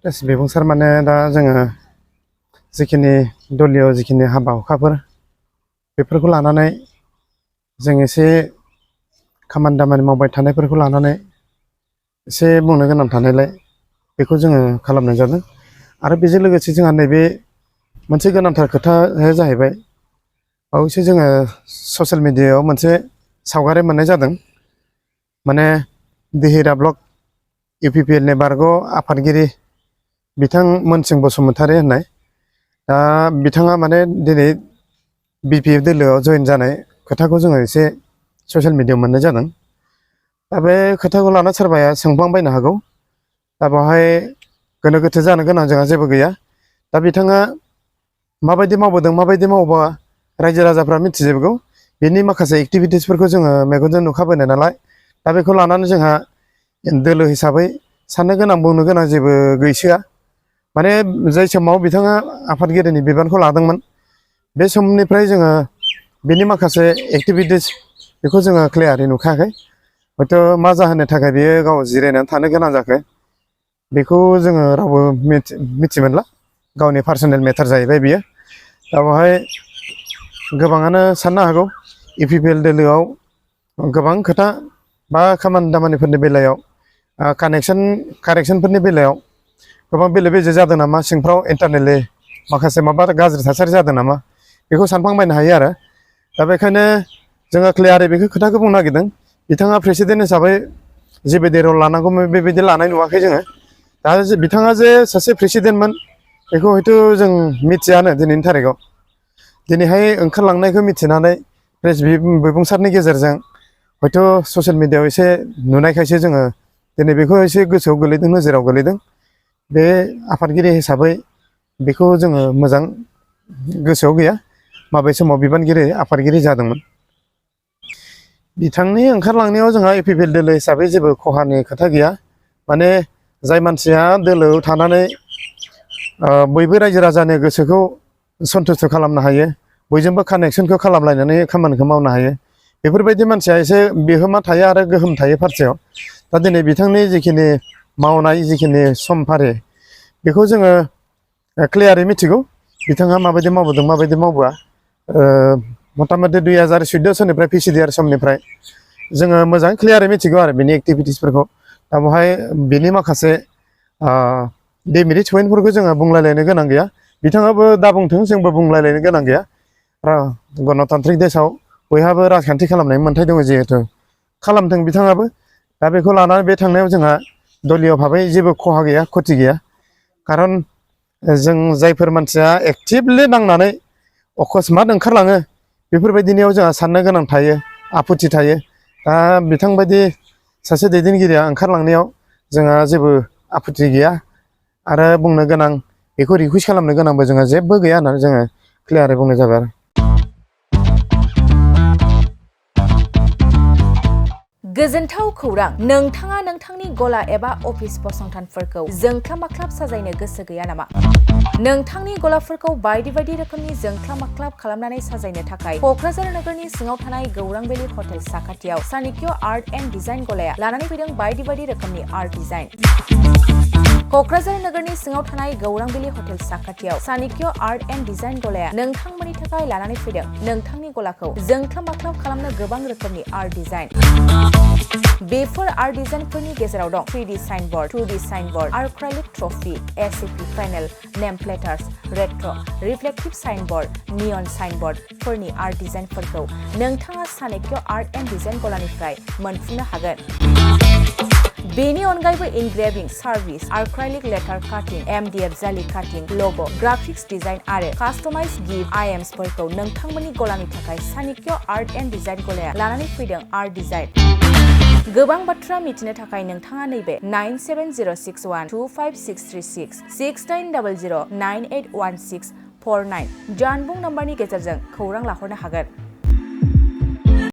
बिबुंसार माने दा जोङो जिखिनि दलिय जिखिनि हाबा हुखाफोर बेफोरखौ लानानै जों एसे खामानि दामानि मावबाय थानायफोरखौ लानानै एसे बुंनो गोनां थानायलाय बेखौ जोङो खालामनाय जादों। आरो बेजों लोगोसे जोंहा नैबे मोनसे गोनांथार खोथाया जाहैबाय बावैसो जोङो ससियेल मिडियायाव मोनसे सावगारि मोननाय जादों। माने दिहिरा ब्लक UPPLनि बारग' आफादगिरि बिथां मोनसिं बसुमतारी होननाय दा बिथाङा माने दिनै BPF दोलोआव जयेन जानाय खोथाखौ जोङो एसे ससियेल मिडियायाव मोननाय जादों। दा बे खोथाखौ लाना सोरबाया सोंफ्लांबायनो हागौ। दा बेवहाय गोनो गोथो जानो गोनां जोंहा जेबो गैया। दा बिथाङा माबायदि मावबोदों माबायदि मावबा रायजो राजाफ्रा मिथिजोबगौ। बेनि माखासे एक्टिभिटिसफोरखौ जोङो मेगनजों नुखाबोनाय नालाय दा बेखौ लानानै जोंहा दोलो हिसाबै साननो गोनां बुंनो गोनां जेबो गैसोआ। माने जाय समाव बिथाङा आफादगिरिनि बिबानखौ लादोंमोन बे समनिफ्राय जोङो बेनि माखासे एक्टिभिटिस बेखौ जोङो क्लियारै नुखायाखै। हयथ' मा जाहोननि थाखाय बियो गाव जिरायनानै थानो गोनां जाखो बेखौ जोङो रावबो मिथि मोनला। गावनि पार्सनेल मेटार जाहैबाय बियो। दा बेवहाय गोबाङानो साननो हागौ UPPL दोलोआव गोबां खोथा बा खामानि दामानिफोरनि बेलायाव कारेक्सनफोरनि बेलायाव गोबां बेले बेजे जादों नामा, सिंफ्राव इन्टारनेलि माखासे माबा गाज्रि थासारि जादों नामा बेखौ सानफ्लांबायनो हायो आरो। दा बेखायनो जोङो क्लियारै बेखौ खोथाखौ बुंनो नागिरदों। बिथाङा प्रेसिडेन्ट हिसाबै जेबायदि रल लानांगौमोन बेबायदि लानाय नुवाखै जोङो। दा बिथाङा जे सासे प्रेसिडेन्टमोन बेखौ हयथ' जों मिथियानो दिनैनि थारिखआव। दिनैहाय ओंखारलांनायखौ मिथिनानै प्रेस बिबुंसारनि गेजेरजों हयथ' ससियेल मिडियायाव एसे नुनायखायसो जोङो दिनै बेखौ एसे गोसोआव गोलैदों, नोजोराव गोलैदों। बे आफादगिरि हिसाबै बेखौ जोङो मोजां गोसोआव गैया माबे समाव बिबानगिरि आफादगिरि जादोंमोन। बिथांनि ओंखारलांनायाव जोंहा UPPL दोलो हिसाबै जेबो खहानि खोथा गैया। माने जाय मानसिया दोलोआव थानानै बयबो रायजो राजानि गोसोखौ सन्थुस्थ' खालामनो हायो, बयजोंबो कानेक्सनखौ खालामलायनानै खामानिखौ मावनो हायो, बेफोरबायदि मानसिया एसे बिहोमा थायो आरो गोहोम थायो फारसेयाव। दा दिनै बिथांनि जिखिनि मावनाय जिखिनि समफारि बेखौ जोङो क्लियारै मिथिगौ बिथाङा माबायदि मावबोदों माबायदि मावबोआ। मथा मथि 2014 सननिफ्राय PCDR समनिफ्राय जोङो मोजां क्लियारै मिथिगौ आरो बिनि एक्टिभिटिसफोरखौ। दा बेवहाय बिनि माखासे डिमेरिट्स पइन्टफोरखौ जोङो बुंलायलायनो गोनां गैया। बिथाङाबो दा बुंथों, जोंबो बुंलायलायनो गोनां गैया। गणतान्त्रिक देशआव बयहाबो राजखान्थि खालामनायनि मोन्थाय दङ जिहेथु खालामथों बिथाङाबो। दा बेखौ लानानै बे थांनायाव जोंहा दलीय भाबै जेबो खहा गैया, खथि गैया। खारन जों जायफोर मानसिया एक्टिभलि नांनानै अकस्मात ओंखारलाङो बेफोरबायदिनियाव जोंहा साननो गोनां थायो, आफुथि थायो। दा बिथांबायदि सासे दैदेनगिरिया ओंखारलांनायाव जोंहा जेबो आफुथि गैया। आरो बुंनो गोनां बेखौ रिकुइस्ट खालामनो गोनांबो जोंहा जेबो गैया होननानै जोङो क्लियारै बुंनाय जाबाय आरो। गोजोनथाव खौरां! नोंथाङा नोंथांनि गला एबा अफिस फसंथानफोरखौ जोंख्लाब माख्लाब साजायनो गोसो गैया नामा? नोंथांनि गलाफोरखौ बायदि बायदि रोखोमनि जोंख्लाब माख्लाब खालामनानै साजायनो थाखाय क'क्राझार नोगोरनि सिङाव थानाय गौरां भेलि हटेल साखाथियाव चाणक्य आर्ट एन्ड डिजाइन गलाया लानानै फैदों बायदि बायदि रोखोमनि आर्ट डिजाइन। क'क्राझार नोगोरनि सिङाव थानाय गौरां भेलि हटेल साखाथियाव चाणक्य आर्ट एन्ड डिजाइन गलाया नोंथांमोननि थाखाय लानानै फैदों नोंथांनि गलाखौ जोंख्लाब माख्लाब खालामनो गोबां रोखोमनि आर्ट डिजाइन। बेफोर आर्ट डिजाइनफोरनि गेजेराव दं 3D signboard, 2D signboard, acrylic trophy, SAP panel, name plates, retro', reflective signboard, neon साइनबोर्डफोरनि आर्ट डिजाइनफोरखौ नोंथाङा चाणक्य आर्ट एन्ड डिजाइन गलानिफ्राय मोनफुंनो हागोन। बेनि अनगायैबो इनग्रेभिं सार्भिस, आर्क्राइलिक लेटार काटिं, MDF जालि काटिं, लग', ग्राफिक्स डिजाइन आरो कास्टमाइज गिफ्ट आइटेम्सफोरखौ नोंथांमोननि गलानि थाखाय चाणक्य आर्ट एन्ड डिजाइन गलाया लानानै फैदों आर्ट डिजाइन। गोबां बाथ्रा मिथिनो थाखाय नोंथाङा नैबे 9706125636 6900981649 जानबुं नम्बरनि गेजेरजों खौरां लाहरनो हागोन।